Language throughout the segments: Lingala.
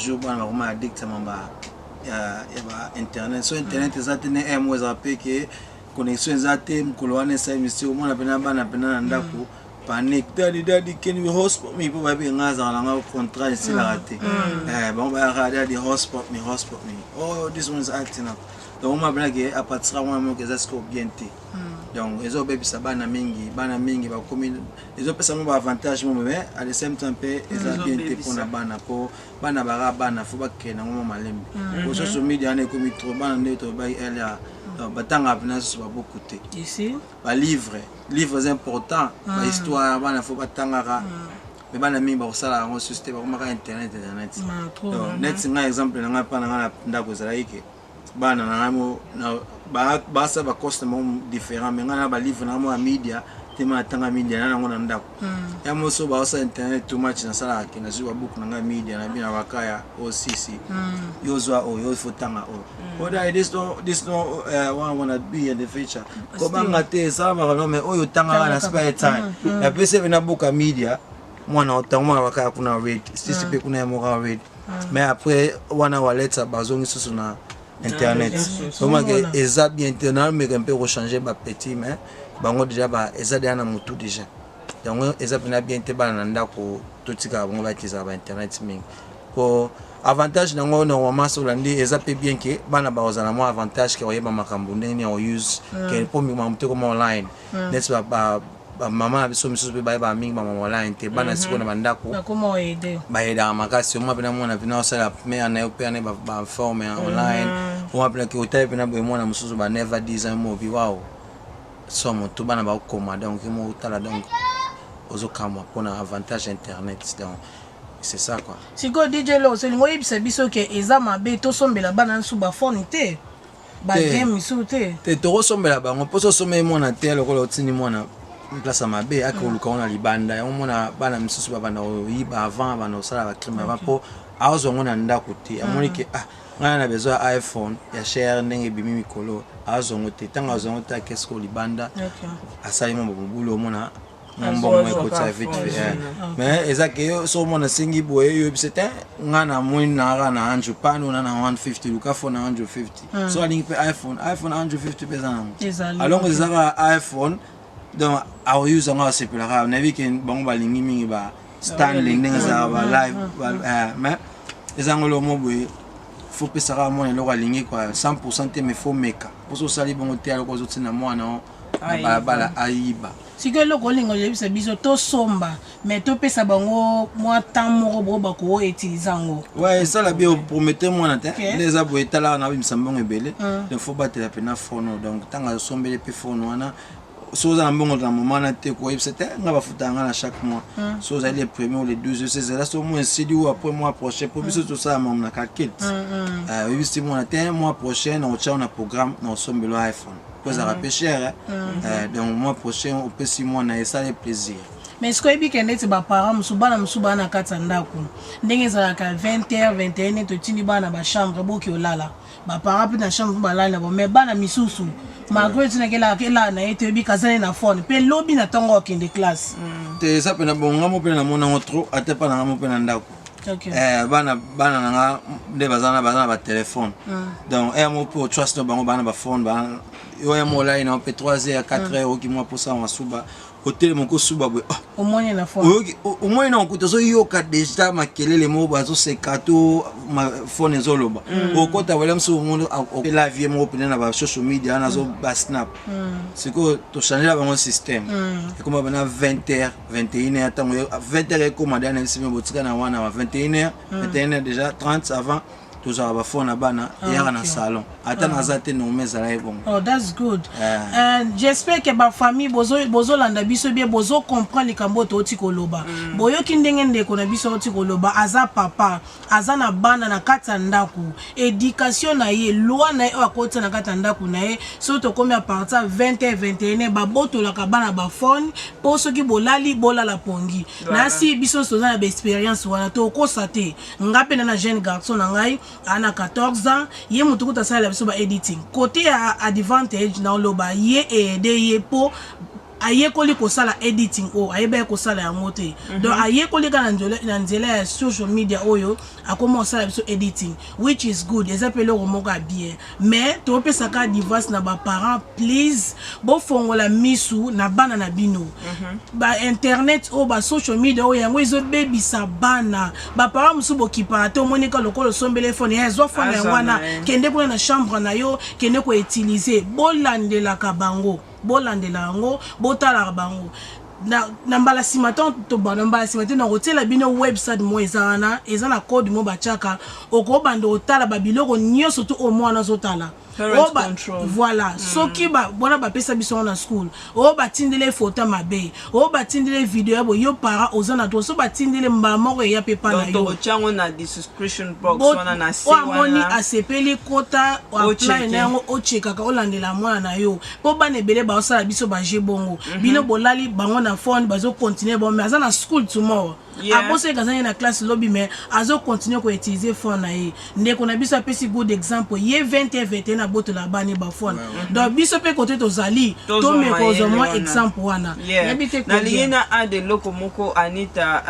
jour bana bakoma addict ya mamba ya ba internet. So internet eza te, ne mo ezala mpe ke connexion eza te. Mokolo wana esali mistake, omona mpena bana mpena na ndako panique: "Daddy, daddy, can you hotspot me?" Mpo bayebi nga azala nanga contrat esilaka te. Bango bayaka: "Daddy, hotspot me, hotspot me. Oh, this one is acting up." Donc omona mpena ke à partir wana moko eza sikoyo bien te. Donc ezobebisa bana mingi, bana mingi bakomi, ezopesa mo baavantage mo, mais at the same time mpe eza bien te mpona bana, mpo bana baka bana, fo bakende yango mo malembe. Po social media wana ekomi trop, bana nde tobaki ele ya batangaka mpena susu babuku te. Ici. Balivre, livre eza important, bahistoire bana fo batangaka, mais bana mingi bakosala yango susu te, bakomaka internet, internet. Ah, trop. Donc, neti ngai, exemple na ngai, mpa na ngai na ndako ezalaki ke bana na ngai mo basala bacourse na bango différent, mais ngai na balivre na ngai mo ya media te, ma natanga media na nango na ndako ya moso. Baosala internet too much, nasalaka ke nazwi babuku na ngai media na bino bakaya oyo sisi yo ozwa oyo, yo fo tanga oyo. Oh daddy, this no what I wanna be in the future. Kobanga te, esalamaka no, mais oyo otangaka na spare time, yapesi ebe na buka media, mwana otango, mwana bakaya kuna read, sisi mpe kuna ya moko read. Mais après wana waleta bazongi susu na internet. Omake eza bien te. Nameka mpe kochange bapetit, mais bango déjà eza déjà na motu déjà. Yango eza mpena bien te. Bana na ndako, totikaka bango bautilisaka bainternet mingi, po avantage nango normalement so olandi, eza mpe bien ke bana bakozala mwa avantage ke koyeba makambo ndenge nini ya kouse, ke mpo makambo te koma online. Neti bamama na biso misusu mpe bayebaka mingi bamama online te. Bana sikoyo na bandako bakoma oede. Bayedaka makasi. Omwa mpena mwana mpena osala mare na yo mpe ane baforme online. Omwa mpena ke otali mpena boye, mwana mosusu ba 9 à 10 ans mobi waw somo to bana bakokoma. Donc mo otala, donc ozokamwa mpona avantage internet. Donc c'est ça quoi. Sikoyo DJ Los, olingi oyebisa biso ke eza mabe tosombela bana nyonso bafone te, bagame misusu te? Te, tokosombela bango mpo so osombeli mwana te, lokola otindi mwana place ya mabe, ake koluka ngo na libanda. Yango mona bana misusu babanda koyiba avant, banda kosala bacrime avant, mpo azwa yango na ndako te. Amoni ke ah, ngai na besoin ya iPhone ya cher ndenge ebimi mikolo, azwa yango te. Ntango azwa yango te, akesi ko libanda, asali mwa mobulu, omona mwa mbongo ekotisa vite fait. Mais eza ke yo so omona asengi boye, yo oyebisa te: ngai namoni naka na 100 pano na 150, luka phone na 150. So alingi mpe iPhone, iPhone 150 mpe eza nango. Ezali. Alongo eza kaka iPhone, donc akouse yango, asepelaka. Nayebi ke bango balingi mingi ba Stanley ndenge ezalaka ba live mais eza yango lomo boye. Fo pesaka mwana eloko alingi kua 100 te, mais fo meka, mposo osali bongo te, aloko ozotinda mwana o na balabala ayiba. Sikoyo eloko olinga oyebisa biso, tosomba mais topesa bango mwa temps moko bo bakoutilize yango? Ouais, esala bien, opromete mwana te. Nde eza boye, etalaka na babimisa mbongo ebele. Donc fo batela mpena phone. Donc ntango asombeli mpe phone wana, so oza na mbongo na moment wana te, koyebisa te: nga bafutaka nga na chaque mois, so ozali le premier ou le 12, ezala so mois esili ou après mois prochain, po biso tosala makambo na calcul. Oyebisi mwana te: mois prochain na otya na programme na osombelo iPhone, po ezalaka mpe cher. Donc mois prochain opesi mwana, esali plaisir. Mais sikoyo oyebi ke neti baparent mosusu, bana mosusu baa na kati ya ndako, ndenge ezalaka 20 h 21, neti otindi bana na bachambre, boki olala, baparent mpe na chambre mpe balali na bango. Mais bana misusu, malgré etinaki elaka elala na ye te, oyebi kaza ne na phone mpe lobi na ntongo akende classe. Te, eza mpena bongo. Nga mo mpe namona yango trop, ata mpa na nga mo mpe na ndako. Bana na nga nde baza na batelefone. Donc ere moko mpe otrust na bango, bana bafone oyo ya molai na mpe 3 heures, 4 heures, oyoki mwa mposa masuba, otelema, okosuba boye, ah, omoni na phone. Oyoki omoni na okuta, ozoyoka déjà makelele moko bazoseka to phone ezoloba. Okota wala mosusu, omoni live ye moko pene na basocial media wana, azo basnap. Sikoyo tochangela bango système, ekoma bana 20 heures, 21 heures. Ntango 20 heures ekoma deya na biso, botika na wana ba 21 heures, 21 heures déjà 30 avant, tozwaka bafone na bana, eyaka na salon. Ata naza te, norme ezala ye bongo. Oh, that's good. Yeah. J'espère que bafamille bozolanda biso bien, bozocomprendre likambo oyo touti koloba. Boyoki ndenge ndeko na biso auti koloba, aza papa, aza na bana na kati ya ndako. Éducation na ye, loi na ye oyo akotia na kati ya ndako na ye, soki tokomi à partir ya 20 h 21, babotolaka bana bafone, mpo soki bolali, bolala pongi. Nasi biso nyonso toza na baexpérience wana, tokosa te. Nga mpe na jeune garçon na ngai aa na 14 ans, ye motu kuta asalela biso ba editing. Côté ya advantage na oloba, ye aide ye mpo Ayekoli kosala editing oyo ayebaki kosala yango te. Donc ayekoli kaka na nzela ya social media oyo akoma kosala biso editing, which is good. Eza mpe eloko moko ya bien, mais topesaka advice na baparent: please, bofongola misu na bana na bino. Ba internet oyo, ba social media oyo, yango ezobebisa bana. Baparent mosusu bokipaka te. Omoni ka lokola osombele phone, ya zwa phone yango wana, kende kuna na chambre na yo, kende koutiliser. Bolandelaka bango, bolandela yango, botalaka bango. Na mbala nsima to na mbala nsima te, na kotiela bino website mo eza wana, eza na code mo batiaka, okobanda kotala babiloko nyonso tu oyo mwana azotala. Voilà. Soki wana bapesa biso wana na school, oyo batindeli foto mabe, oyo batindeli video ya boye, yo parent oza na droit. So batindeli, mbala moko eya mpe pa na yo. Oyo amoni asepeli, kota apply na yango, ochekaka, olandela mwana na yo, mpo bana ebele baosala biso baje bongo. Bino bolali bango na phone, bazocontinuer bon, mais aza na school tomorrow. Abosaki aza ye na classe lobi, mais azocontinuer koutiliser phone na ye. Ndeko na biso apesi good example ye 20 21 abotola bani baphone. Donc biso mpe kote tozali, tomeka kozwa mwa exemple wana. Nalingi na add eloko moko, Anita.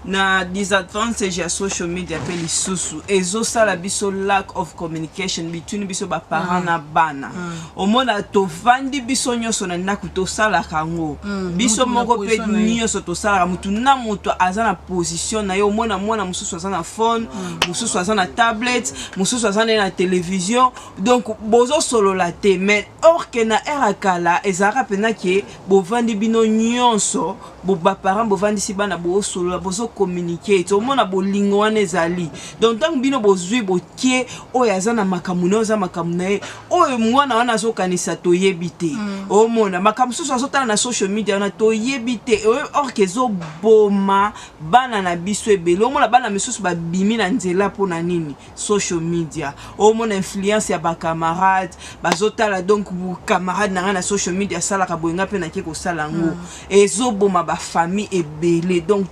Na disadvantage ya social media mpe lisusu, ezosala biso lack of communication between biso baparent na bana. Omona tovandi biso nyonso na ndako, tosalaka yango biso moko mpe nyonso tosalaka, motu na moto aza na position na ye. Omona mwana mosusu aza na phone, mosusu aza na tablet, mosusu aza nde na télévision, donc bozosolola te. Mais or que na ère ya kala ezalaka mpenza ke bovandi bino nyonso, baparent bovandisi bana, bosolola, bozocommuniquer, tomona bolingo wana ezali. Donc ntango bino bozwi bokie, oyo aza na makambo na ye, oza makambo na ye, oyo mwana wana azokanisa toyebi te. Omona makambo mosusu azotala na social media wana, toyebi te. Or que ezoboma bana na biso ebele. Omona bana misusu babimi na nzela mpona nini? Social media. Omona influence ya bacamarade bazotala. Donc camarade na ngai na social media asalaka boye, ngai mpe nake kosala yango. Ezoboma bafamille ebele. Donc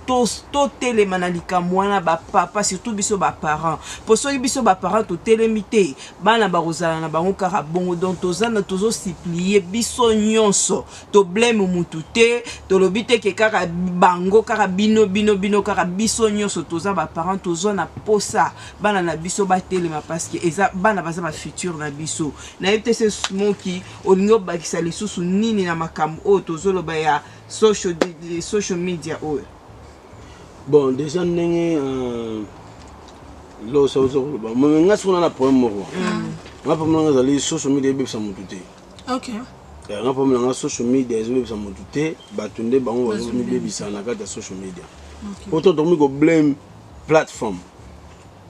totelema na likambo wana, bapapa, surtout biso baparent, po soki biso baparent totelemi te, bana bakozala na bango kaka bongo. Donc toza na tozosupplier biso nyonso, toblâmer mutu te, tolobi te ke kaka bango, kaka bino, bino, bino, kaka biso nyonso toza baparent, toza na posa bana na biso batelema, parce que eza bana baza bafutur na biso. Nayebi te se Smoki olingi obakisa lisusu nini na makambo oyo tozoloba ya social media oyo. Bon, déjà ndenge loso oza koloba, mais nga sikoyo na problème moko. Nga problème nanga ezali social media ebebisa motu te. Nga problème nanga, social media ezobebisa motu te, bato nde bango bazomibebisa na kati ya social media. Pourtant tokomi koblame plateforme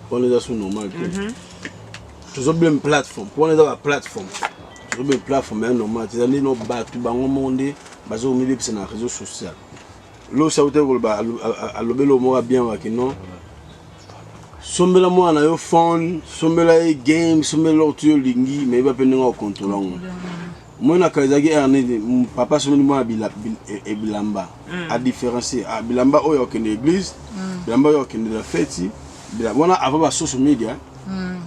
wana, eza so normal te. Tozoblame plateforme mpo wana eza baplateforme, tozoblame plateforme ya normal te. Eza nde no bato bango moko nde bazokomibebisa na réseau social. Losi auti koloba, alobeli oyo moko bien waki non, sombela mwana na yo phone, sombela ye game, sombela eloko ti yo olingi, mais yeba mpe ndenge okontrole yango. Moi na kala ezalaki ere nini, papa asombeli mwana bilamba, adifférencier bilamba oyo akende église, bilamba oyo akende na feti, wana avant ba social media,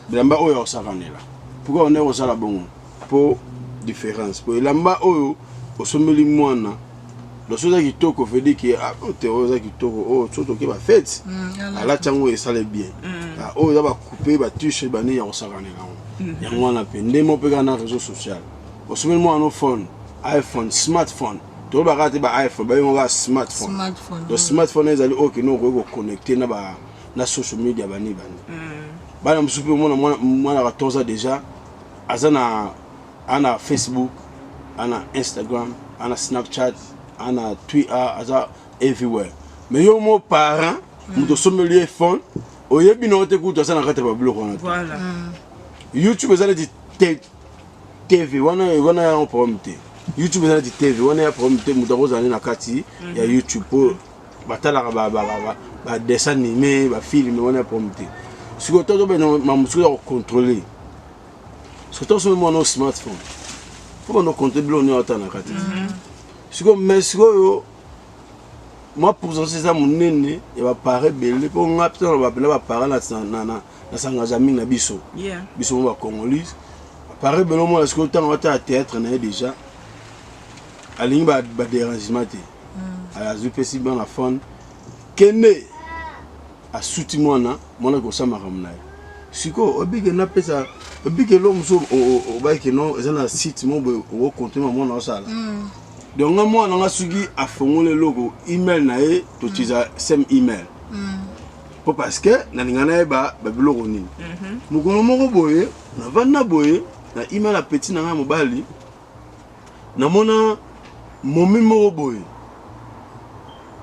bilamba oyo akosakanela. Pourquoi ondenge kosala bongo? Mpo différence, po elamba oyo osombeli mwana loso eza kitoko, veut dire que te, oyo eza kitoko, oyo so toke bafete, alati yango, esale bien. Oyo eza bacoupe, batushe, banini ya kosakanela yango. Yango wana mpe nde mo mpe kaka na réseau social, osombeli mwana no phone, iPhone, smartphone, tolobaka te ba iPhone, babengo kaka smartphone. Donc smartphone ezali oyo kende okoki koconnecter na ba na social media, bani bani. Bana mosusu mpe omona mwana 14 ans déjà aza na ana Facebook, ana Instagram, ana Snapchat, ana Twitter, aza everywhere. Mais yo mo parent, moto osombeli ye phone, oyebi nango te kutu aza na kati ya babiloko wana te. YouTube eza neti TV wana, wana yango problème te. YouTube eza neti TV wana, ya problème te. Moto akozala nde na kati ya YouTube mpo batalaka badessin animé, bafilm wana, ya problème te. Sikoyo to tobena mamosuku ya kocontrôler, soki tosombi mwana o smartphone, fo banda ocontrôler biloko nini atala na kati sikoyo. Mais sikoyo mwa pourcentage eza monene ya baparent ebele, mpo nga mpe na bapena baparent nasangaka mingi na biso, biso mo bacongolise, baparent ebele. Omona sikoyo ntango atala théâtre na ye déjà. Alingi ba ba dérangement te. Azwi pesi bana phone. Kende asuti mwana, mwana kosala makambo na ye. Sikoyo obike napesa obike eloko mosusu obaki no eza na site moko boye okocontrole mwana osala. Donc nga mwana nga soki afongoli eloko, email na ye totiza same email. Po parce que nalinga nayeba babiloko nini. Mokolo moko boye navanda boye na email ya petit na ngai mobali, namona momi moko boye,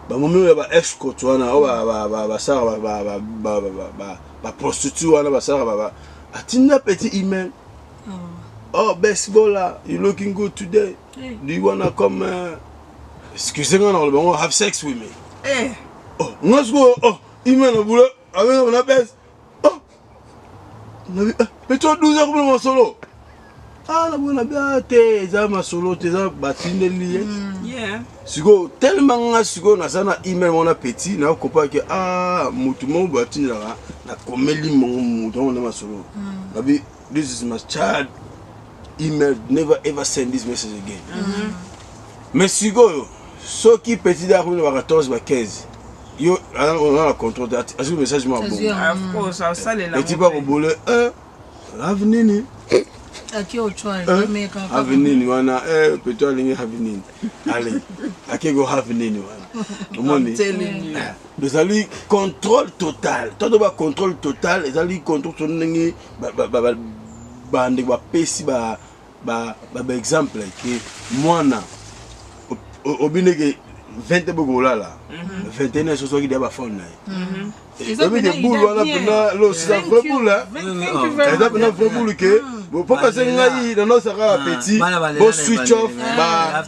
bamomi oyo ya ba escort wana oyo basalaka baprostitue wana, basalaka, atinda petit email: "Oh best bola, you looking good today. Do you wanna come, excuse nga na koloba ngo, have sex with me?" Eh. Oh, nga sikoyo, oh, email na bula abenga na best, oh nabi petit 12 akomona masolo. Ah, nabona bia te, eza masolo te, eza batindeli ye. Sikoyo tellement nga sikoyo naza na email wana petit, nakokopa ke ah, motu moko boye atindelaka, nakomeli mongo motu yango nde masolo. Nabi: "This is my child email, never ever send this message again." Mais sikoyo soki petit da akomi na ba 14, ba 15, yo aza na contrôle te, azwi message moko bongo. Of course asalela. Eti pa kobole have nini? Aki otwa. Have nini wana? Petit alingi have nini? Ale ake ko have nini wana, omoni ezali contrôle total. To to ba contrôle total, ezali contrôle to ndenge bandeko bapesi ba exemple ke mwana obineke 20 bokolala 21, so soki dia baphone na ye, oyebike boule wana mpena losisa vrai boule, eza mpena vrai boule ke po parce ngai nanosaka ba petit bo switch off ba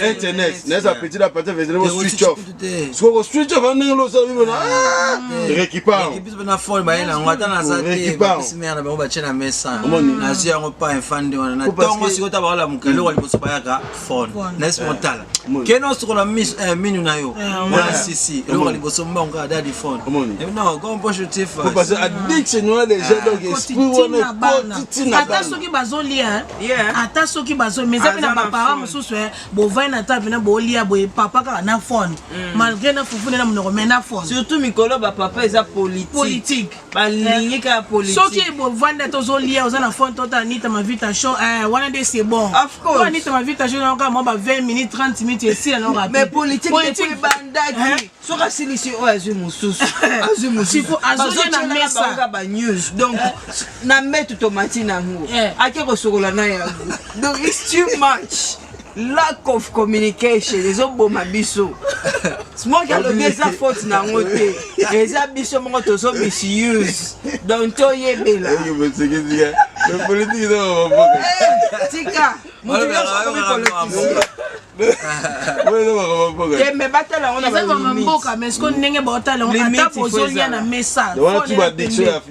internet, naeza petit na partir 21 bo switch off. Sikoyo ko switch off ndenge losala bino na récupère. Biso na phone baye nango, ata naza te, bapesi mare na bango, batie na mesa, nazwi yango pa efandi wana na ntongo. Sikoyo ta baolamuka, eloko ya liboso bayaka phone na esi motala kende osukola minu na yo wana sisi, eloko ya liboso mbango kaka daddy phone. Non, comme poche tifa. Parce que addiction wana déjà, donc esprit wana ekoti ntina. Ata soki bazolia, ata soki bazo, mais eza mpe na baparent mosusu, bovai na ta mpena bolia boye, papa kaka na phone, malgré na fufu nde na monoko, mais na phone. Surtout mikolo bapapa eza politique. Politique. Balingi kaka politique. Soki bovanda, tozolia, oza na phone, tota Anita Mavita Show wana nde c'est bon. Of course. Anita Mavita Show nayoka mwa ba 20 minutes, 30 minutes, esila no rapide. Mais politique ebandaki, soki asilisi oyo, azwi mosusu, azwi mosusu. Azolia na mesa. Banews donc na mbetu tomati nango, ake kosokola na yango, donc it's too much. Lack of communication ezoboma biso. Smoke alobi eza faute nango te, eza biso moko tozo misuse, donc toyebela. Tika moto nyonso akomi politicien te, me batala yango na eza mama mboka, mais siko ndenge baotala yango, ata bozolia na mesa. Wana tu baaddiction ya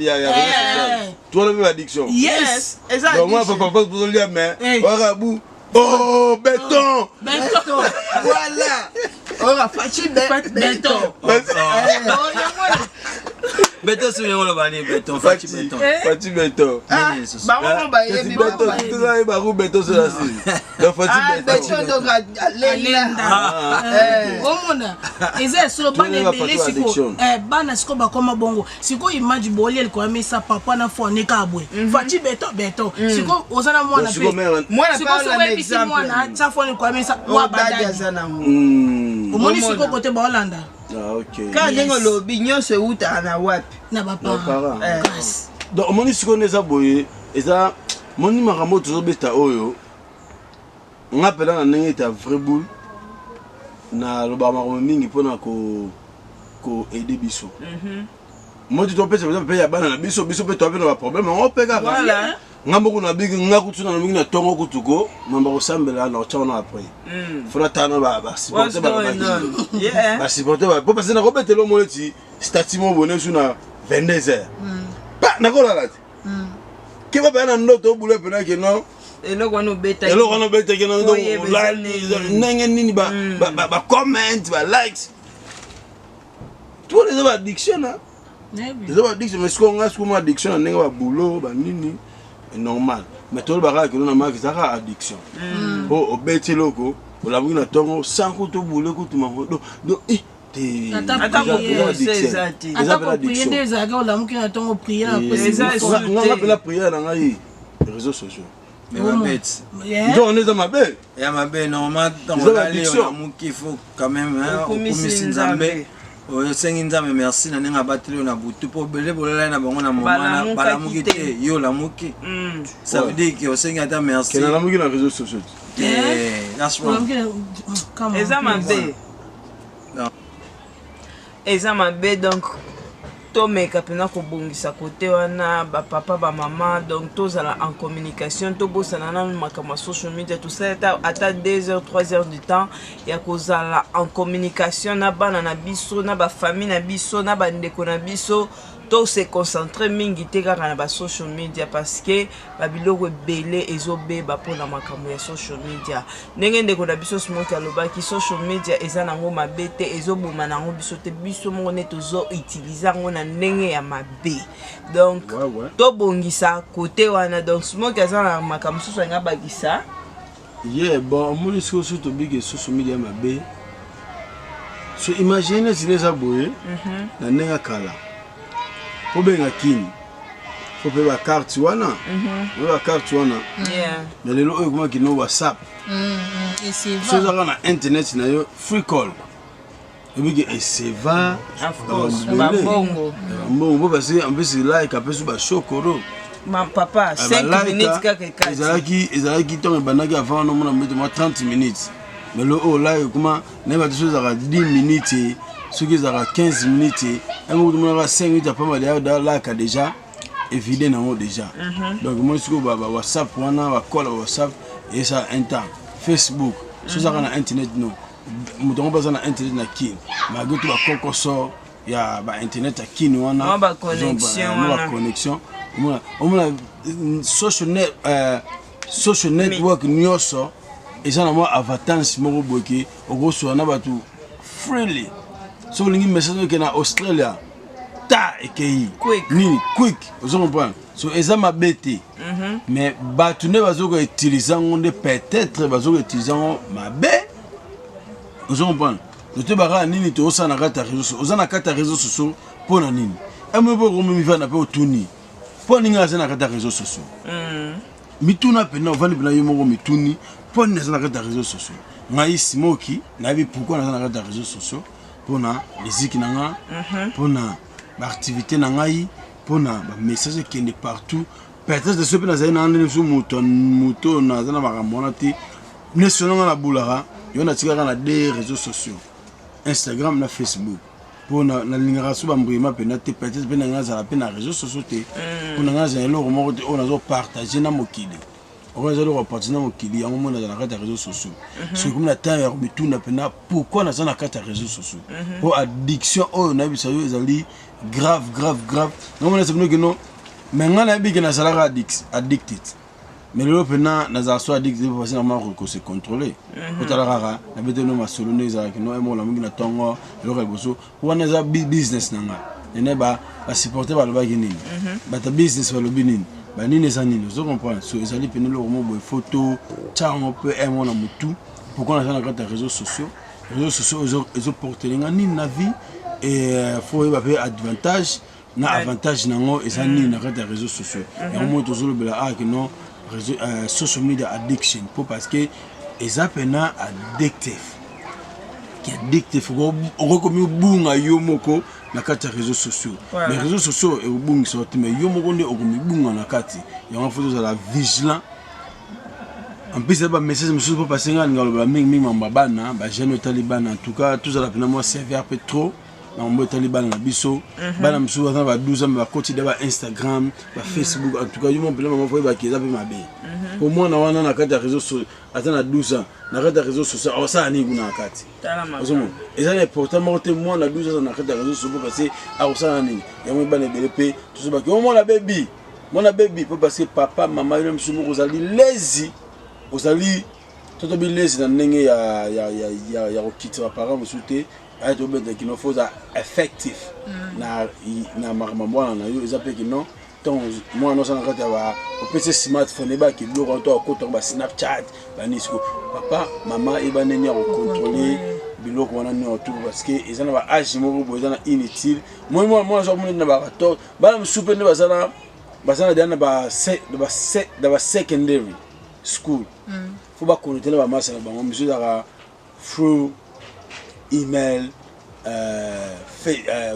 tuwana mpe baaddiction. Yes. Eza. Donc moi, papa bozolia, mais waka bu, oh béton. Béton. Voilà, ora faci béton. Béton, soki yango oloba nini? Béton, faci béton. Faci béton. Bango bayebi. Béton toza baku béton so na si, donc faci béton, donc alenda. Omona eza esolo, bana ebele sikoyo, bana sikoyo bakoma bongo. Sikoyo image bolia likolo ya mesa, papa na phone kaka boye, faci béton béton. Sikoyo oza na mwana mpe, sikoyo soki oyebisi mwana atia phone likolo ya mesa, wa badadi omoni sikoyo kote baolanda. Kaka ndenge olobi, nyonso eutaka na wapi? Na baparent. Donc omoni sikoyo nde eza boye, eza moni makambo oyo tozobeta oyo. Nga mpena na ndenge ete ya vrai boule, nalobaka makambo mingi mpona koaider biso. Moti topesa eza mpe ya bana na biso, biso mpe toa mpe na baproblème yango mpe kaka. Nga moko nabiki, nga kutu na mingi na ntongo kutu ko mamba kosambela na otya wana, après fona tana basupporte, basupporte po parce nakobetela omo neti statut mo bone su na 22 heures pa nakolala te, ke bapaya na ndoto obula mpena ke non. Eloko wana obetaki. Eloko wana obetaki na olali ndenge nini, bacomment, balikes, tout eza baaddiction na eza baaddiction. Mais sikoyo nga sikoyo addiction na ndenge babulo banini normal, mais tolobaka kaka kelo na maki ezaka addiction po obeti eloko. Olamuki na ntongo sans kutu obule kutu mango, donc eh, te. Ata Ata prière. koprose eza te. Eza Ata mpe na koprier addiction. nde ezalaki, olamuki na ntongo, prier na Eza pesi. Nga mpena prière na ngai, réseaux sociaux. Mais babeti. Nzongo nde eza mabe. Ya mabe normal, ntango Eza olali, addiction. olamuki, il faut quand même, hein, Okumisi okumisi Nzambe. Nzambe, osengi Nzambe merci na ndenge abateli yo na butu, mpo ebele bololai na bango na moma Balamukaki balamuki te. te, yo olamuki. Ça veut dire que osengi ata merci. Ke nalamuki na réseaux sociaux. Eh, that's wrong. Olamuki come on, Eza please. mabe. Non. Eza mabe. Donc tomeka mpena kobongisa kote wana, bapapa, bamama. Donc tozala en communication, tobosana nanu makambo ya social media. Tosala ata 2 heures, 3 heures du temps ya kozala en communication na bana na biso, na bafamille na biso, na bandeko na biso. Tose concentre mingi te kaka na basocial media, parce que babiloko ebele ezobeba mpona makambo ya social media. Ndenge ndeko na biso Smoki alobaki, social media eza nango mabe te, ezoboma nango biso te. Biso moko nde tozoutilize yango na ndenge ya mabe. Donc tobongisa kote wana. Donc Smoki aza na makambo mosusu alingi abakisa. Ye bon, omoni sikoyo, soki tobiki social media mabe, so imagine neti nde eza boye na ndenge ya kala, po benga kini, fo mpe bacarte wana, oyo bacarte wana. Mais lelo oyo ekomaki no WhatsApp. So ezaka na internet na yo, free call, ebiki eseva. Of course, bambongo. Mbongo mpo parce que en plus like apesi bashokoro. Ma papa, 5 minutes kaka ekati. Ezalaki ntango ebandaki avant wana, omona mbete mwa 30 minutes, mais lelo oyo like ekoma nayeba te soki ezalaka 10 minutes, soki ezalaka 15 minutes. Yango kutu 5 minutes apamba deya da laka déjà evide nango déjà. Donc omoni sikoyo ba WhatsApp wana, bakola ba WhatsApp eyesala un temps, Facebook, so ezalaka na internet, no moto yango mpe aza na internet na Kini, malgré to bakokoso ya bainternet ya Kini wana. Mwa baconnexion mwa wana. Baconnexion, omona social network nyonso eza na mwa avantage moko boye ke okosola na bato freely. So olingi message oke na Australia, ta ekei. Quick. Nini, quick, ozo comprendre. So eza mabe te, mais bato nde bazokoutilize yango nde peut-être bazokoutilize yango mabe, ozo comprendre. Tote nini tozosala na kati ya réseau sociaux? Oza na kati ya réseau sociaux mpo na nini? Emo mpe okomimivanda mpe otuni mpo nini aza na kati ya réseau sociaux. Mituna mpena, ovandi mpena yo moko, mituni mpo nini aza na kati ya réseau sociaux. Ngai Simoki nayebi pourquoi naza na kati ya réseau sociaux: mpona miziki na nga, mpona baactivité na ngai, mpona bamessage ekende partout. Peut-être so mpe nazali na ndenge so moto moto naza na makambo wana te. Nyonso nanga nabulaka yo, natikaka na deux réseaux sociaux, Instagram na Facebook, mpo nalingaka so bambrima mpena te. Peut-être mpe nanga nazala mpe na réseau sociaux te, mpo nanga nazala eloko moko te oyo nazopartage na mokili. Oyo naza eloko apartage na mokili, yango moi nazala na kati ya réseau sociaux. Soki komi na temps ya komituna mpena pourquoi naza na kati ya réseau sociaux, mpo addiction oyo nayebisa yo ezali grave, grave, grave. Yango mona sabino kino, mais ngai nayebi ke nazalaka addicted, mais lelo mpena nazala so addicted parce na mwa kose contrôler. Otala kaka nabeteli no masolo nde ezalaki no emo olamuki na ntongo, eloko ya liboso wana eza business na ngai. Nene basupporter balobaki nini, bato ya business balobi nini, banini eza nini, ozo comprendre. So ezali pene eloko mo boye, faut totya yango mpe emo na motu: pourquoi naza na kati ya réseaux sociaux? Réseaux sociaux ezoportele nga nini na vie? Et faut oyeba mpe avantage na avantage nango eza nini na kati ya réseaux sociaux. Yango moi tozolobela awa ke non, social media addiction, mpo parce que eza mpena addictive, ki addictive, okoki komibunga yo moko na kati ya réseaux sociaux. Mais réseaux sociaux ekobungisa yo te, mais yo moko nde okomibunga na kati yango. Faut tozala vigilant. En plus eza bamessage mosusu, mpo parce nga alinga kolobela mingimingi mambo ya bana, bajeune etali bana. En tout cas tozala mpena mwa sévère mpe trop na mambo etali bana na biso. Bana mosusu baza na ba 12 ans, mais bakoti da ba Instagram, ba Facebook. En tout cas yo mo mpena mama, fo oyebaki eza mpe mabe, po mwana wana na kati ya réseau aza na 12 ans, na kati ya réseau social akosala nini kuna na kati? Ozomona eza na important moko te. Mwana 12 aza na kati ya réseau social parce akosala nini? Yango bana ebele mpe tozobaki o mwana bebi, mwana bebi, mpo parce que papa, mama, yo na mosusu moko ozali lezi, ozali totobi lezi na ndenge ya kokitisa baparent mosusu te. Aya tobeta kino, fo oza effectif na makambo mwana na yo eza mpe kino. Ntango mwana oza na kati ya ba opesi smartphone, ebaki biloko wana to akotaka ba Snapchat, banini. Siko papa, mama, yeba ndenge ya kocontrôler biloko wana nyonso tout, parce que eza na ba âge moko boye eza na inutile. Moi mwana mwana aza komona na ba 14, bana mosusu mpe nde baza na deya na ba secondary school, faut baconnecte na bamasa na bango. Mosusu ezalaka through email,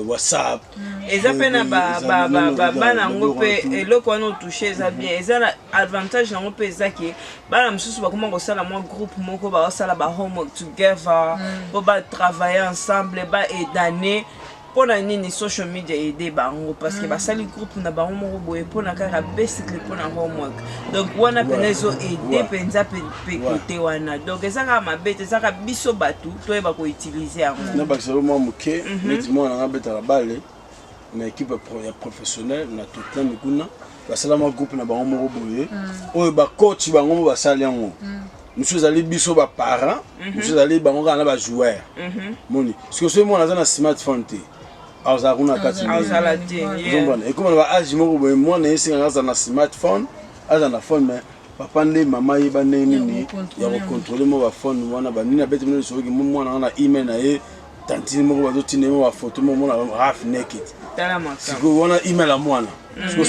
WhatsApp. Eza mpe na bana yango mpe eloko wana otouche eza bien, eza na avantage yango mpe. Eza ke bana mosusu bakoma kosala mwa groupe moko, baosala ba homework together mpo batravailler ensemble, baaidane. Mpona nini social media aide bango? Parce que basali groupe na bango moko boye mpona kaka basically mpona homework. Donc wana mpenza ezo aide mpenza mpe kote wana. Donc eza kaka mabe te, eza kaka biso bato toyeba koutiliser yango. Nabakisa lo mwa moke. Neti mwana nanga abetaka bale na équipe ya professionnel na Tottenham kuna, basala mwa groupe na bango moko boye oyo bacoach bango mo basali yango. Mosusu ezali biso baparent, mosusu ezali bango kaka na bajoueur. Moni sikoyo, soki mwana aza na smartphone te, azala kuna kati. Azala te. Ozombana ekoma na baâge moko boye, mwana esengaka azala na smartphone, aza na phone, mais papa nde mama yeba ndenge nini ya kocontrôler mo baphone wana, banini abeti bino. Soki mwana wana na email na ye, tantine moko bazotinda ye mo bafoto moko mona half naked. Tala makambo. Sikoyo wana email ya mwana, sikoyo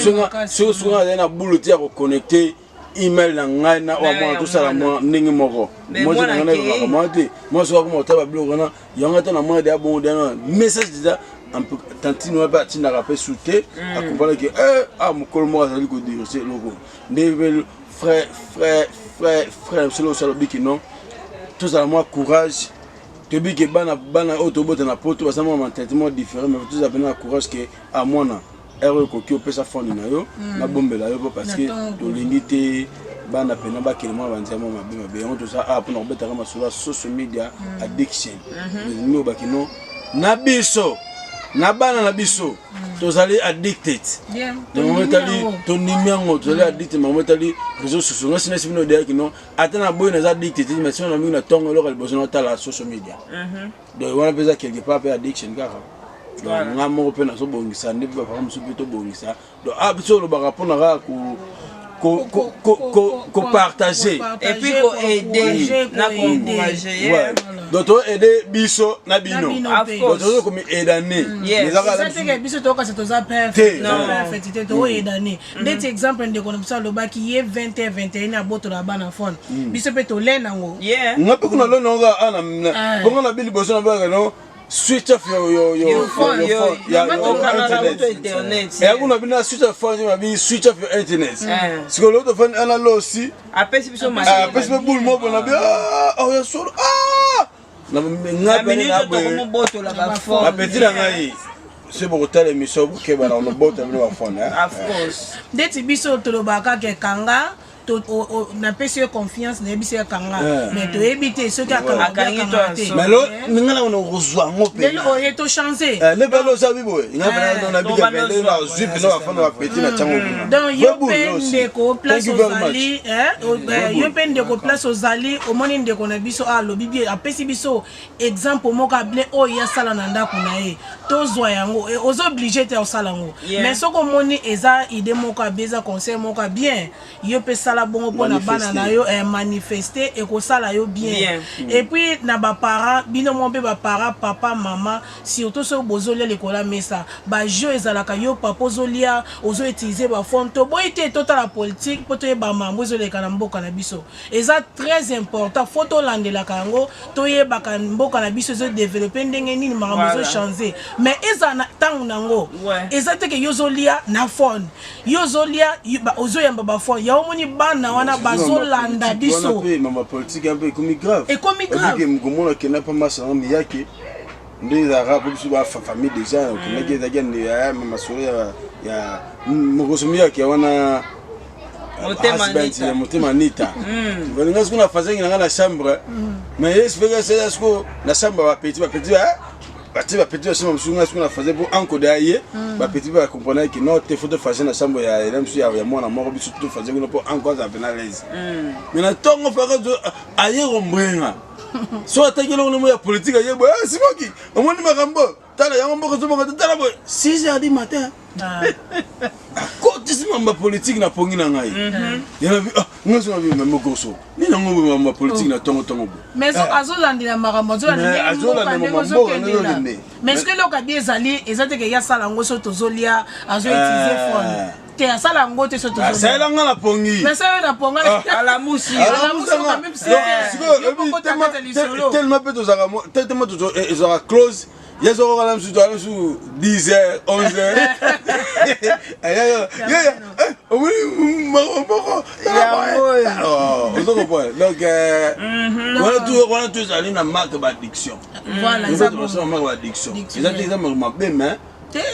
soki azali na bulu te ya koconnecte email na ngai na oyo mwana, tosala mwa ndenge moko. Mwasi na ngai nayebaka mwana te. Mwana soki akoma kotala babiloko wana, yango ata na mwana deya bongo, deya message déjà tantine wana mpe atindaka mpe su te. Akomprendre ke ah, mokolo moko azali kodirige eloko nde mpe frère biso osala obiki. Non, tozala mwa courage. Toyebi ke bana bana oyo tobota na poto baza mwa mentalité mwa différent, mais tozala pena na courage ke a mwana heure oyo ekoki opesa phone na yo, nabombela yo mpo parce que tolingi te bana pena bakende mwa banzela mwa mabe mabe. Yango toza awa mpona kobetaka masolo ya social media addiction. Elingi obaki no na biso na bana na biso tozali addicted. Makambo etali, tondimi yango, tozali addicted. Makambo etali réseau sociaux, nga sinasi bino odeyaki no ata na boyi naza addicted te, mais sino na mingi na ntongo eloko ya liboso naotala social media. Donc wana mpe eza quelque part mpe addiction kaka. Donc nga moko mpe nazobongisa nde mpe bapapa mosusu mpe tobongisa. Donc ah, biso olobaka mpona kaka kopartager. Et puis koaider na koencourager. Ouais. Donc toaide biso na bino. Donc tozo komi aidane. Eza teke biso tokasa toza perfect te, toyedane. Ndeti exemple, ndeko na biso alobaki ye 20 21 abotola bana phone, biso mpe tolena yango. Nga mpe kuna lona ngo ana bongo na bi liboso na baka no switch off your phone, your phone, ya your internet. Ya kuna bina switch off phone, ma bi switch off your internet. Sikoyo l'autre phone ana losi apesi biso. Apesi mpe boule moko na bi ah, oh ya solo, ah na nga pene na boye bapeti na ngai. Soki bokotala émission, bokeba na nobota bino baphone. Ndeti biso tolobaka kaka ekanga, napesi ye confiance, nayebisi ye kanga, mais toyebi te soki akanga te. Mais lo nga na kozwa yango mpe lelo oye tochange. Ne mpe losabi boye, nga mpe na bika mpe nazwi mpena bafana bapeti na ntango kuna. Donc yo mpe ndeko place ozali, yo mpe ndeko place ozali, omoni ndeko na biso alobi bien, apesi biso exemple moko able oyo ye asala na ndako na ye, tozwa yango. Oza obligé te osala yango, mais soki omoni eza idée moko abe, eza conseil moko ya bien, yo mpe sala bongo mpona bana na yo, manifeste ekosala yo bien. Et puis na baparent, bino moko mpe baparent, papa, mama, surtout soki bozolia likolo ya mesa, bajeu ezalaka, yo papa ozolia, ozoutiliser baphone. Toboyi te totala politique mpo toyeba mambo ezoleka na mboka na biso, eza très important, faut tolandelaka yango, toyebaka mboka na biso ezodévelopper ndenge nini, makambo ezochange, mais ezala na ntango nango. Eza te ke yo ozolia na phone, yo ozolia, ozoyamba baphone ya omoni bana wana bazolanda biso. Mama, politique mpe ekomi grave. Ekomi grave. Komona kenda mpa masa na miyake nde ezalaka po biso bafamille déjà okendaki, ezalaki ya masolo ya mokoso miyake wana. Motema nita balinga siko na fazengi na nga na chambre, mais ye sifeka siko na chambre, bapeti bapeti bati bapeti basima mosusu. Nga siko na faze mpo ankode ya ye, bapeti mpe bacomprendre ke non te, faut tofaze na chambre ya ela mosusu ya mwana moko, biso tofaze kuna mpo anko aza pena l'aise. Mais na ntongo faka aye kombrenga so ataki eloko nemo ya politique, aye boye, simoki omoni makambo. Tala yango mboka ezobonga te, tala boye 6 heures du matin. Akotisi mambo ya politike na pongi na ngai. Yana ah, ngai so na bi mame goso. Nini yango boye mambo ya politike na tongo tongo boye. Mais azolandela makambo, azolandela mboka ndenge ozokendela. Mais ce que eloko abi ezali eza te ke ye asala yango so tozolia, azoutilize phone te, asala yango te so tozolia. Asalela nga na pongi. Mais asala na pongi. Alamusi. Alamusi quand même, c'est yo moko takata lisolo. Tellement mpe tozalaka, tellement ezalaka close, ye soko kala mosusu toala mosusu 10 heures, 11 heures, omoni moko ozo comprendre. Donc wana tu ezali na marque baaddiction, marque baaddiction eza te, eza mabe, mais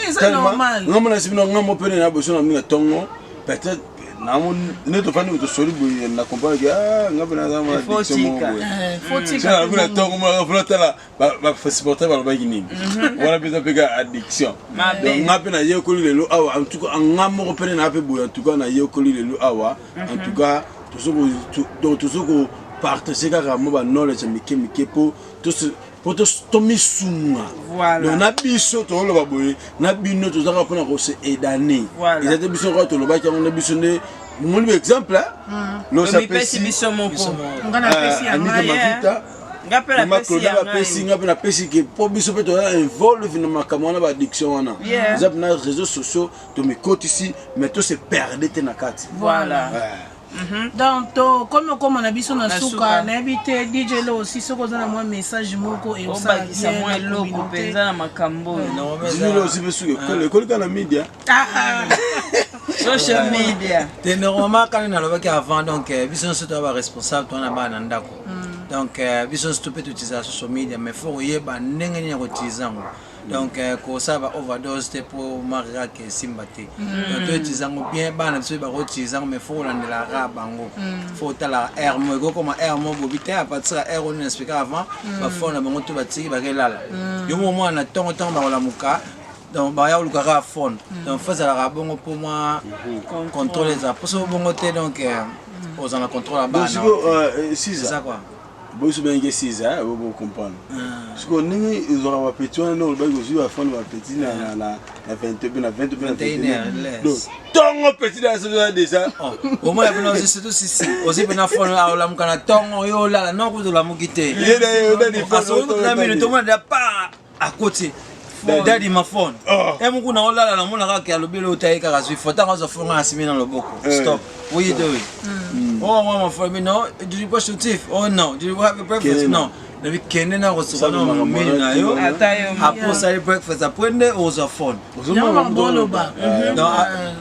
eza normal. Ngambo na sibino, ngambo pene na boso na minga ntongo, peut-être nde tofandi tosoli boye, na comprendre ke nga mpe naza mwa addiction moko boye na ntongo mona tala basupporter balobaki nini wana mpenza mpe ka addiction. Donc nga mpe nayekoli lelo awa, en tout cas nga moko pene na mpe boye, en tout cas nayekoli lelo awa, en tout cas donc tozo kopartage kaka mo baknowledge ya mike mike mpo tomisunga. Donc na biso toloba boye, na bino tozalaka mpona kose aider. Eza te biso kaka tolobaki yango, na biso nde momoni baexemple. Losapesi biso moko. Anita Mavita, Nga Claudia bapesi, nga mpe napesi ke mpo biso mpe toza involve na makambo wana, baaddiction wana eza mpena réseaux sociaux, tomikotisi mais tose perdre te na kati. Voilà. Donc tokomi okóma na biso na suka. Nayebi te, DJ Lo aussi, soki oza na mwa message moko. Obakisa mwa eloko mpenza na makambo oyo. DJ Lo aussi mpe suka ekoli kaka na media. Social media. Te, normalement kani nalobaki avant, donc biso nyonso toya baresponsable, toza na bana na ndako, donc biso nyonso to mpe toutilisaka social media, mais faut koyeba ndenge nini ya koutilize yango. Donc kosala ba overdose te mpo markaka esimba te. Donc toutilize yango bien, bana biso bakoutilize yango, mais faut kolandela kaka bango, faut kotalaka heure mo ekokoma heure mo bobi te, à partir ya heure oyo na expliquer avant, bafone na bango to batiki bakelala. Yo mo mwana na ntongo, ntongo bakolamuka, donc baya koluka kaka phone. Donc faut ezalaka bongo mpo mwa contrôle eza, mpo soki bongo te, donc oza na contrôle ya bana. Eza quoi? Boso bengeke sisa bocomprendre sikoyo ndenge ezwaka bapeti wana, nde olobaki ozwi bafone bapeti na 20 mpe na 20 mpe na 21, donc ntongo petit na soki oza déjà. Omona mpena ozwi, surtout sisi ozwi mpena phone, olamuka na ntongo, yo olala non, kutu olamuki te, na minute omona deja pa akoti: "Daddy, ma phone." E moku na olala, namona kaka alobi elo otaye kaka, azwi phone. Ntango azwa phone, nga nasimi na loboko: "Stop, what you doing?" "Oh, mama, phone me." "No. Did you brush your teeth?" "Oh, no." "Did you have your breakfast?" "No." Nabi kende na kosuka na mini na yo, après osali breakfast, après nde ozwa phone. Donc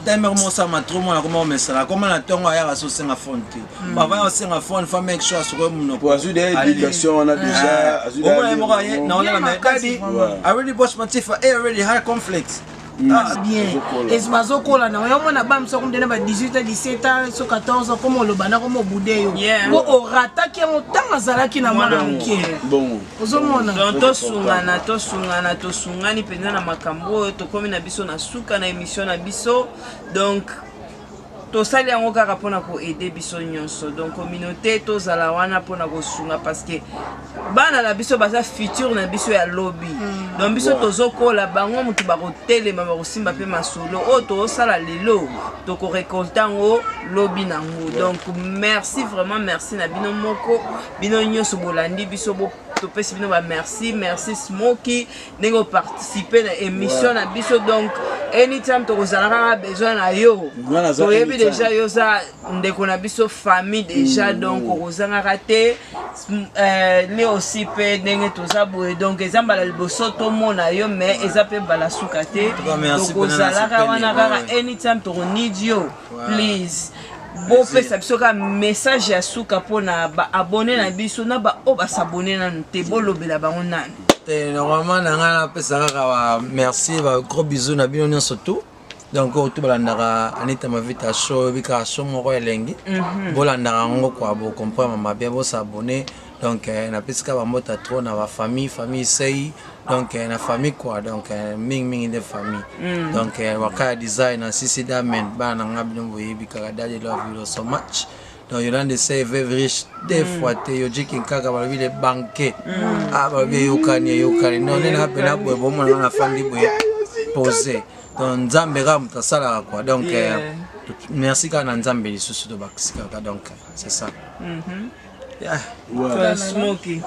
time mosama trop, mwana koma omesala, koma na ntongo ayaka so osenga phone te. Avant osenga phone, faut make sure asokoye monoko. Azwi éducation wana déjà. Omona ye moko aye na olala: "Mais daddy, I already brush my teeth, I already had cornflakes." Bien, bazokola na yo, mwana ba mosu akomdena ba 18, 17 ans, so 14 ans, koma oloba na koma obude yo po orataki yango ntango azalaki na mwana moke. Ozomona. Donc tosungana, tosungana, tosungani mpenza na makambo oyo. Tokómi na biso na suka na émission na biso. Donc tosali yango kaka mpona koaider biso nyonso. Donc communauté, tozala wana mpona kosunga, parce que bana na biso baza futur na biso ya lobi. Donc biso tozokola, bango motu bakotelema, bakosimba mpe masolo oyo tozosala lelo, tokorekolte yango lobi nango. Donc merci, vraiment merci na bino moko, bino nyonso bolandi biso, topesi bino bamerci. Merci Smoky, ndenge oparticipe na émission na biso. Donc anytime tokozala kaka besoin na yo, toyebi déjà yo oza ndeko na biso, famille déjà, donc okozangaka te. Le aussi mpe ndenge toza boye, donc eza mbala liboso tomona yo, mais eza mpe mbala suka te. Tokozalaka wana kaka anytime tokonid yo. Please, bopesa biso kaka message ya suka mpona baabone na biso na baoyo basabone nanu te, bolobela bango nanu. Te, normalement na ngai napesa kaka ba merci, ba gros bisous na bino nyonso tout. Donc oyo to balandaka Anita Mavita Show, oyebi kaka show moko elengi, bolandaka yango kua, bocomprendre mama bien, bosabone. Donc napesi kaka bambota trop na bafamille, famille sei, donc na famille quoi, donc mingimingi nde famille. Donc Wakaya Design na Sisi Damen, bana na nga, bino boyebi kaka, daddy love you so much. Donc Yolande Sey, veuve riche deux fois te, Yoji Kinkaka balobi le banquet. Ah balobi eyokani eyokani. Non nde na pena boye bomona nga nafandi boye posé. Donc Nzambe kaka moto asalaka quoi. Donc merci kaka na Nzambe lisusu tobakisi kaka donc c'est ça. Yeah. Ouais. Smoky.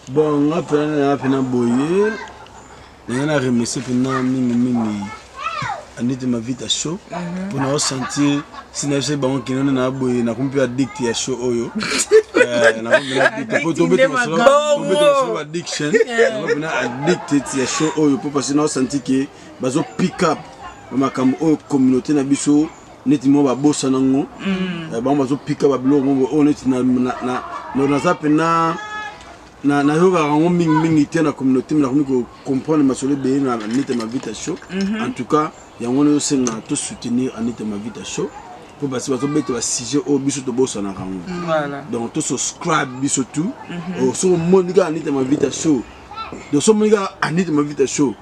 Bon, nga pena na pena boye. Nga na remercier pena mingi mingi Anita Mavita show pour na sentir si na biso bango kino na boye na kompi addict ya show oyo. Na kompi addict po to beto masolo to beto masolo addiction. Na kompi na addicted ya show oyo po parce na sentir que bazo pick up makambo oyo communauté na biso neti mo babosana ngo bango bazopika babiloko moko oyo neti naza mpena nayokaka yango mingimingi te na communauté me nakomi kocomprendre masolo ebele na Anita Mavita show. En tout cas yango wana ezosenga tosoutenir Anita Mavita show mpo basi bazobeta basujet oyo biso tobosanaka yango. Donc tosubscribe biso tout. Soki omoni kaka Anita Mavita show, donc soki omoni kaka Anita Mavita show,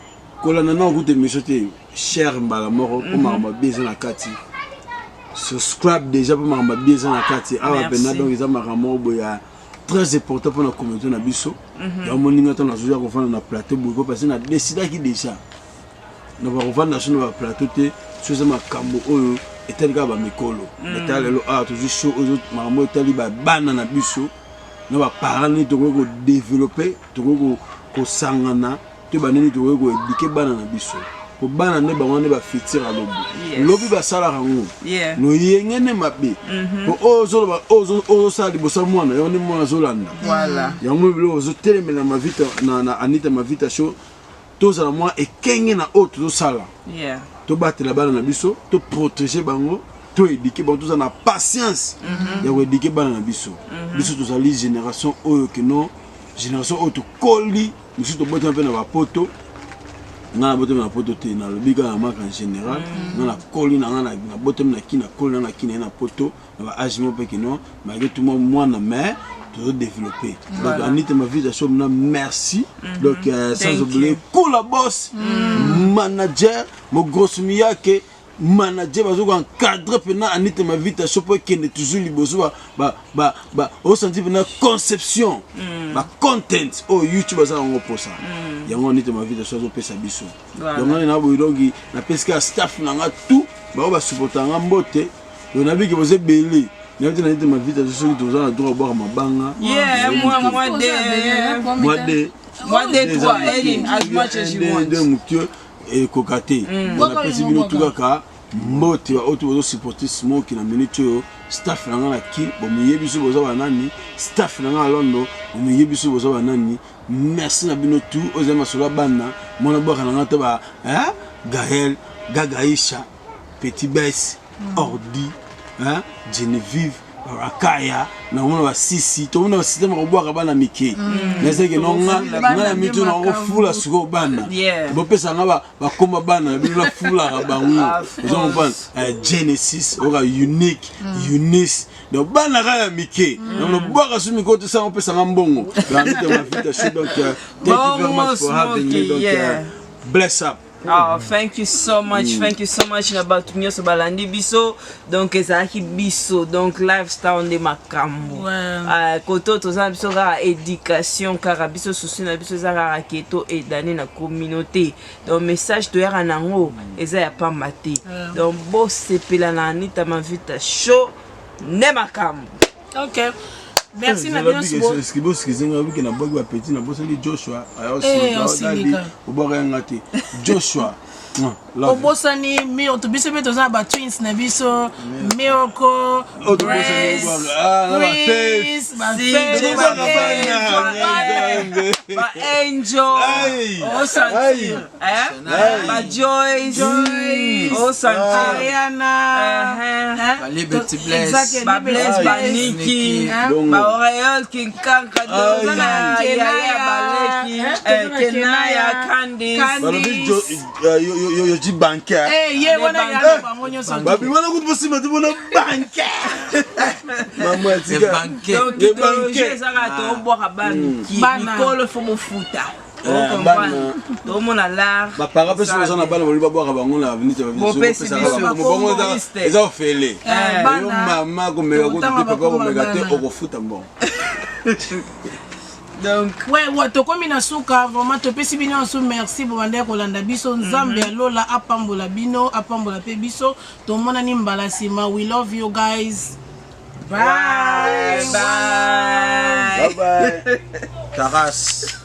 kolanda na okuta émission te, share mbala moko mpo makambo mabe eza na kati. Subscribe déjà mpo makambo mabe eza na kati awa mpena. Donc eza makambo moko boye ya très important mpona communauté na biso. Yango moninga ntango nazoya kovanda na plateau boye po parce na décidaki déjà na bakovanda so na baplateau te so eza makambo oyo etali kaka bamikolo. Etali lelo awa tozwi show oyo makambo oyo etali babana na biso na baparent, nini tokoki kodévelopper, tokoki kosangana to banini, tokoki koéduquer bana na biso po bana nde bango nde bafutur ya lobi. Lobi basalaka yango loyenge nde mabe po oyo ozoloba, oyo ozosala liboso ya mwana, yango nde mwana azolanda. Yango biloko ozotelemela Mavita na Anita Mavita show, tozala mwa ekenge na oyo tozosala, tobatela bana na biso, toprotéger bango, toéduquer bango, tozala na patience ya koéduquer bana na biso. Biso tozali génération oyo kino génération oyo tokoli, mosusu tobotama mpe na bapoto. Nga nabotami na poto te, nalobi kaka na maka en général. Nga nakoli na nga nabotami na kini, nakoli na na kini, na poto na ba âge mo mpe kino malgré tout mwa mwana, mais tozodévelopper. Donc Anita Mavita show na merci. Donc sans oublier Kula Boss manager, mo grosse miyake manager, bazo encadrer mpena Anita Mavita show mpo ekende toujours liboso. Osanti mpena conception, bacontent oyo YouTube aza yango mposa, yango Anita Mavita show azopesa biso. Donc ngani na boye, donc napesi kaka staff na nga tout bao basupporta nga mbote. Donc nabiki boza ebele, nayebi te na Anita Mavita show soki toza na droit kobwaka mabanga. Moi de moi de trois, as much as you want. Deux motu ekoka te. Napesi bino tu kaka mbote baoyo to bazosupporter Smoki na minute oyo. Staff na nga na ki bomoyebi biso boza banani, staff na nga na London bomoyebi biso boza banani. Merci na bino tout. Oyo ezali masolo ya bana mwana bwaka na nga te ba Gaël, Gagaisha, Petit Bes, Ordi, Genevieve, Rakaya, nakomona basisi, tomona basystème akobwaka bana mike. Nazalaki no nga na mito nakofula sikoyo bana bopesa nga bakoma bana na bino, nafulaka bango. Oza comprendre? Genesis oka unique, Eunice, donc bana kaka ya mike nabwaka so mikolo tosanga opesanga mbongo. Mavita show, donc thank you very much for having me. Donc bless up. Oh, thank you so much, thank you so much na bato nyonso balandi biso. Donc ezalaki biso, donc lifestyle nde makambo. Koto toza na biso kaka éducation, kaka biso susi na biso eza kaka ke toaidane na communauté. Donc message toyaka nango eza ya pamba te. Donc bosepela na Anita Mavita show nde makambo. Ok, merci na bino. Bosikizenga obiki na bwaki bapeti, nabosani Joshua. Obwaka yanga te, Joshua. Obosani Miracle. Biso mpe toza na batwins na biso, Miracle, Grace, Prince, Baangel osentir, bajoyce osentir. Ariana. Liberty Bless. Babless, baniki, baauréole Kinkanka, yaya baleki Kenaya, Candice. Balobi yoji banke. Ye wana ya bango nyonso. Babi wana kutu bosima te mpona banke, mama tika. Donc idéologie ezaka tobwaka bana miki, mikolo fo bofuta. Eh, Tomona l'art. Baparents mpe soki oza na bana, boli babwaka bango na niti. Bopesi biso. Bongo eza ofele. Eh, yo bana, mama komeka kutu te, totanga papa bakoma komeka te, bana. okofuta mbongo. Donc Ouais, tokomi na suka. Vraiment, topesi bino nyonso merci, bobandaki kolanda biso. Nzambe ya lola apambola bino, apambola mpe biso. Tomonani mbala nsima. We love you guys. Bye bye. Bye bye. Taras.